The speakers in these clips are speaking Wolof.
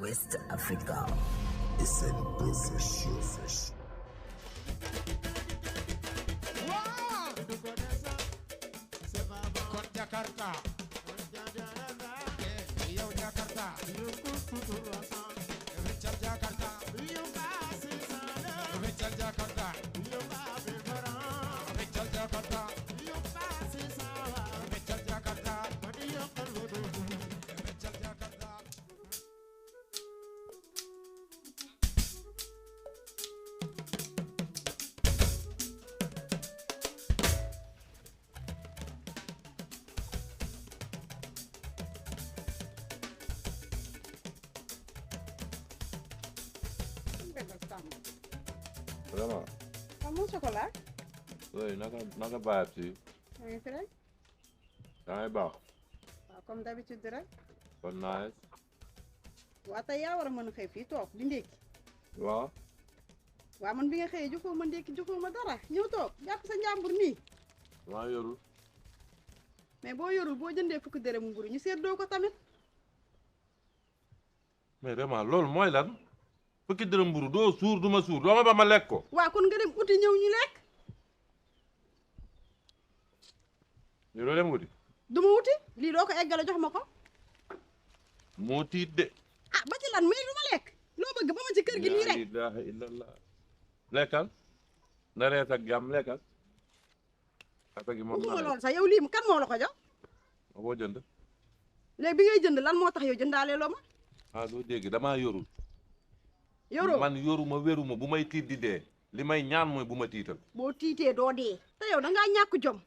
West Africa. SN Production. Kon Jakarta yow Jakarta weccal Jakarta weccal Jakarta weccal Jakarta weccal Jakarta weccal Jakarta Vraiment. Kamu chocolat? Oui, naka baax si. maa ngi fi rek. yaa ngi baax. waaw comme d'habitude rek. kon nice. waa tey yaa war a mën a xëy fii toog di ndékki. waaw. waa man bi nga xëyee joxoo ma ndékki joxoo ma dara ñëw toog jàpp sa njàmbur nii. maa yorul. mais boo yorul boo jëndee fukki dërëm mburu ñu seddoo ko tamit. mais vraiment loolu mooy lan. fukki dërëm mburu doo suur du ma suur doo ma ba ma lekk ko. waa kon nga dem uti ñëw ñu lekk. ñu doo dem wuti. du ma wuti lii doo ko eggale jox ma ko. moo tiit de. ah ba ci lan mais du ma lekk. loo bëgg ba ma ci kër gi nii rek. la ilaha illallah. lekkal. na rees ak jàmm lekkal. affaire gi moom waxuma loolu sax yow lii kan moo la ko jox. ma boo jënd. léegi bi ngay jënd lan moo tax yow jëndaalee loo ma. ah doo dégg damaa yorul. yoroo man yoruma wéruma bu may tiit di dee. li may ñaan mooy bu ma tiital. boo tiitee doo dee. te yow da ngaa ñàkk jom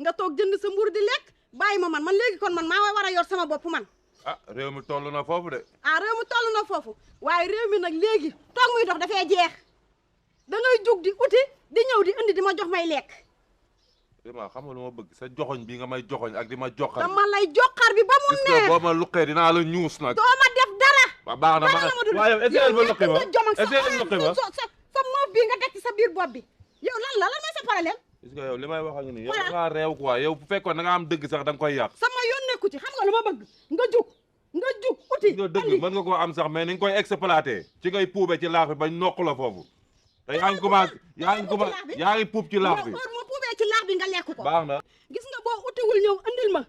nga toog jënd sa mburu di lekk bàyyi ma man léegi kon man maa war a yor sama bopp man. ah réew mi toll na foofu de. ah réew mi toll na foofu waaye réew mi nag léegi toog muy dox dafay jeex da ngay jug di uti di ñëw di indi di ma jox may lekk. vraiment xam nga lu ma bëgg sa joxoñ bi nga may joxoñ ak di ma joxar. dama lay joxar bi ba mu gis neex nga boo ma luqee dinaa la ñuus nag. doo ma def dara. waaw baax na waaw yow essayé ba luqi ma essayé ba luqi ma. sa moof bii nga teg ci sa biir bopp bi yow lan mooy sa problème. gis nga yow li may wax ak nii yow da ngaa réew quoi yow bu fekkoon da nga am dëgg sax da nga koy yàq. sama yoon nekku ci xam nga lu ma bëgg nga jug uti. nga dëgg mën nga koo am sax mais ni nga koy exploité ci ngay puube ci laax bi bañ nokk la foofu te yaa ngi commencé yaa ngi puub ci laax bi. ma puubee ci laax bi nga lekk ko. baax na. gis nga boo utiwul ñëw andil ma.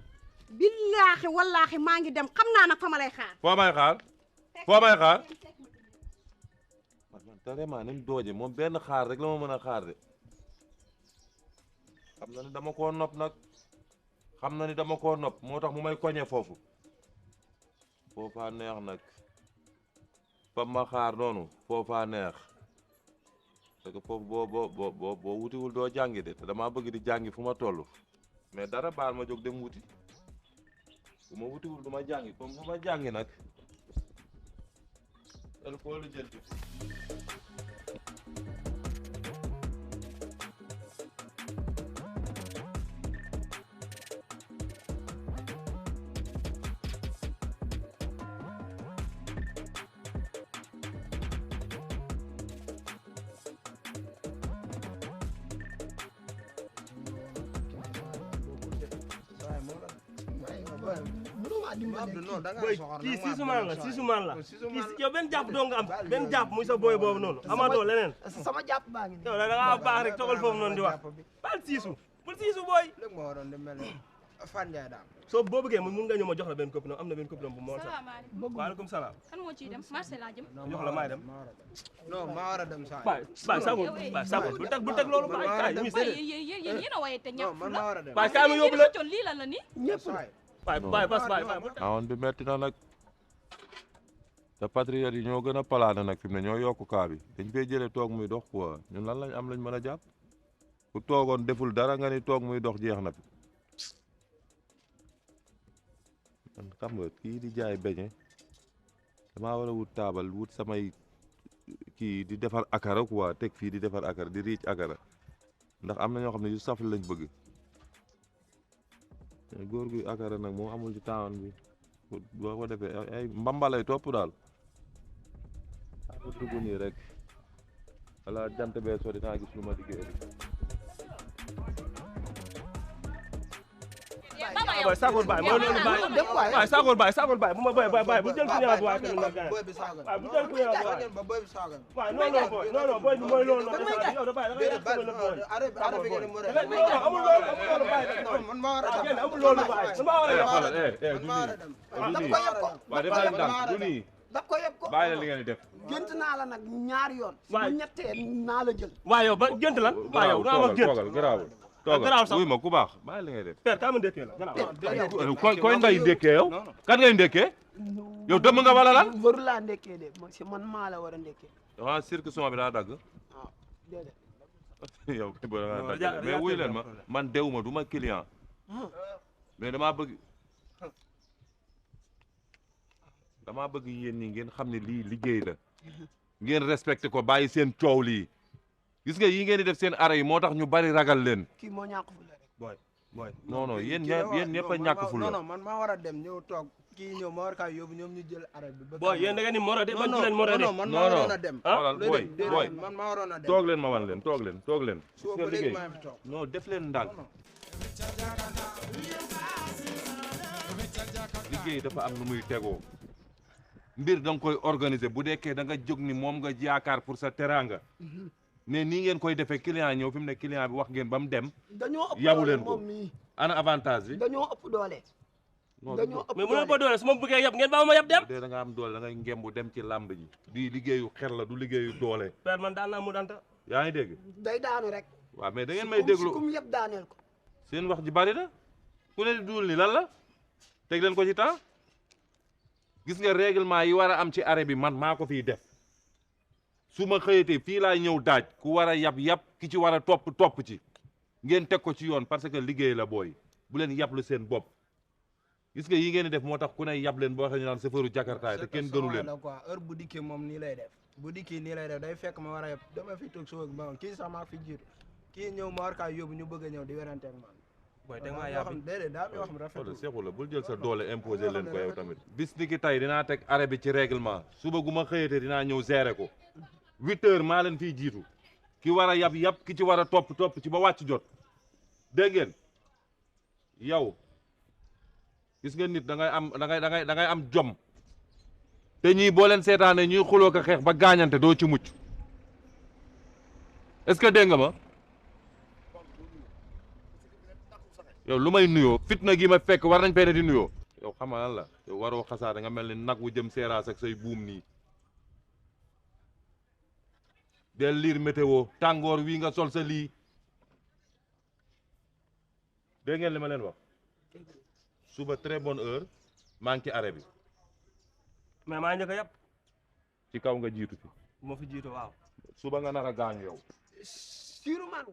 billaahi wallaahi maa ngi dem xam naa nag fa ma lay xaar. foo may xaar foo may xaar. man vraiment ni mu dooje moom benn xaar rek la ma mën a xaar de. xam na ni dama koo nopp nag xam na ni dama koo nopp moo tax mu may koñe foofu foofaa neex nag fa ma xaar noonu foofaa neex parce que foofu boo wutiwul doo jàngi de te damaa bëgg di jàngi fu ma toll mais dara baal ma jóg dem wuti bu ma wutiwul du ma jàngi comme fu ma jàngi nag el foo lu jënti boy kii siisumaan la kii yow benn jàpp doo nga am benn jàpp muy sa booy boobu noonu amatoo leneen sama jàpp baa ngi nii yow da ngaa baax rek togal foofu noonu di wax bal siisu bul siisu booy léegi moo waroon di mel ne Fane Ndiaye daam soo boo bëggee mun nga ñëw ma jox la benn copine am na benn copine bu moo sax salaamaaleykum. waaleykum salaam kan moo ciy dem marché laa jëm. jox la maay dem non maa war a dem saa baay sago bu teg loolu baay kaay ñu waaye yéen a waye te ñàkk man la. maa war a dem baay kaay ma yóbbu la coon lii lan la nii. ñëpp baay bas baay awoon bi metti na nag te patriote yi ñoo gën a palaane nag fi mu ne ñoo yokku kaa bi dañ fay jëlee toog muy dox quoi ñun lan lañ am lañ mën a jàpp ku toogoon deful dara nga ni toog muy dox jeex na fi man xam nga kii di jaay beñe damaa war a wut taabal wut samay kii di defar akara quoi teg fii di defar akara di riic akara ndax am na ñoo xam ne yu saf lañ bëgg góor gu akara nag moom amul ci tawan bi boo ko defee ay mbambalay topp daal a dugg nii rek wala jant bee so dinaa gis lu ma liggéey baba boy sagol baay mooy loolu baay waay sagol baay bu ma baay bu jël client bi waay tamit nag gaañ boy bi saaga waay bu jël client bi waay ba boy bi saaga waay non boy bi mooy loolu noonu yow da baay da ngay def la boy arrêté ngeen mo rek amul loolu baay man ma war a dem amul loolu baay man ma war a xoolal man ma war a dem daf ko yeb ko waaw def leen ndànk du nii daf ko yeb ko bàyyi la li ngeen di def gént naa la nag ñaari yoon waay bu ñettee naa la jël waay yow ba gént lan waay yow nga wax gént toogal garaawul garaaw toogal sax wuy ma ku baax bàyyi li ngay def père ka ma ndékkee la garaaw koy nday ndékkee yow kan ngay ndékkee yow dëmm nga wala lan waru laa ndekkee de si man maa la war a ndekkee waaw circuit bi daa dagg waaw déedéet yow kay boo da dagg mais wuy leen ma man dewuma du ma client mais damaa bëgg yéen ñi ngeen xam ne lii liggéey la ngeen respecté ko bàyyi seen coow lii gis nga yi ngeen di def seen ara yi moo tax ñu bari ragal leen kii moo ñàkk fu la rek boy non non yéen ñëpp a ñàkk fu la non man maa war a dem ñëw toog kii ñëw ma war kaa yóbbu ñoom ñu jël arrêt bi boy yéen da ngeen ni moro de bañ ci leen moro de non man maa waroon a dem xoolal booy booy man maa waroon a dem toog leen ma wan leen toog leen gis suba nga ba léegi liggéey maa ngi fi toog non def leen ndànk liggéey dafa am nu muy tegoo mbir da nga koy organiser bu dekkee da nga jóg ni moom nga yaakaar pour sa teraanga ne nii ngeen koy defee client ñëw fi mu ne client bi wax ngeen ba mu dem dañoo ëpp yabu doole leen ko moom mii ana avantage bi dañoo ëpp doole non dañoo ëpp mais mu ne ba doole su ma bëggee yab ngeen ba ma yab dem dee da nga am doole da ngay ngembu dem ci làmb ji di liggéeyu xel la du liggéeyu doole père man daan naa mu danta yaa ngi dégg day daanu rek waaw mais da ngeen may déglu kum yëpp daaneel ko seen wax ji bari na ku ne di duul ni lan la teg leen ko ci temps gis nga règlement yi war a am ci arrêt bi man maa ko fiy def su ma xëyatee fii laay ñëw daaj ku war a yab ki ci war a topp ci ngeen teg ko ci yoon parce que liggéey la booy bu leen yablu seen bopp gis nga yi ngeen di def moo tax ku ne yab leen boo xam ne naan chauffeur jakartaay te kenn gënu leen quoi heure bu dikkee moom nii lay def bu dikkee nii lay def day fekk ma war a yeb dama fi toog suba ba kii sax maa fi jiitu kii ñëw ma war kaa yóbbu ñu bëgg a ñëw di werante ak man boy da nga yab déedéet daa yoo xam rafetlu seexu la bul jël sa doole imposer leen ko yow tamit bis ni ki tey dinaa teg arrêt bi ci règlement suba gu ma xëyatee dinaa ñëw gérer ko 8 heures maa leen fiy jiitu ki war a yab ki ci war a topp ci ba wàcc jot dégg ngeen yow gis nga nit da ngay am jom te ñii boo leen seetaanee ñuy xuloo ko xeex ba gaañante doo ci mucc est-ce que dégg nga ma yow lu may nuyoo fitna gi ma fekk war nañ fee di nuyoo yow xam nga lan la yow waroo xasaate nga mel ni nag wu jëm seeraas ak say buum nii del liir météo tàngoor wii nga sol sa lii dégg ngeen li ma leen wax suba très bonne heure maa ngi ci arrêt bi mais maa njëkk a yab ci kaw nga jiitu fi bu ma fi jiitu waaw suba nga nar a gaañu yow siiru man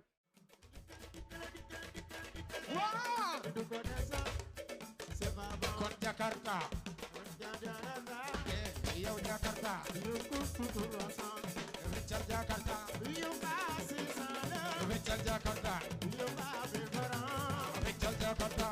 kon Jakarta yow Jakarta weccal Jakarta weccal Jakarta weccal Jakarta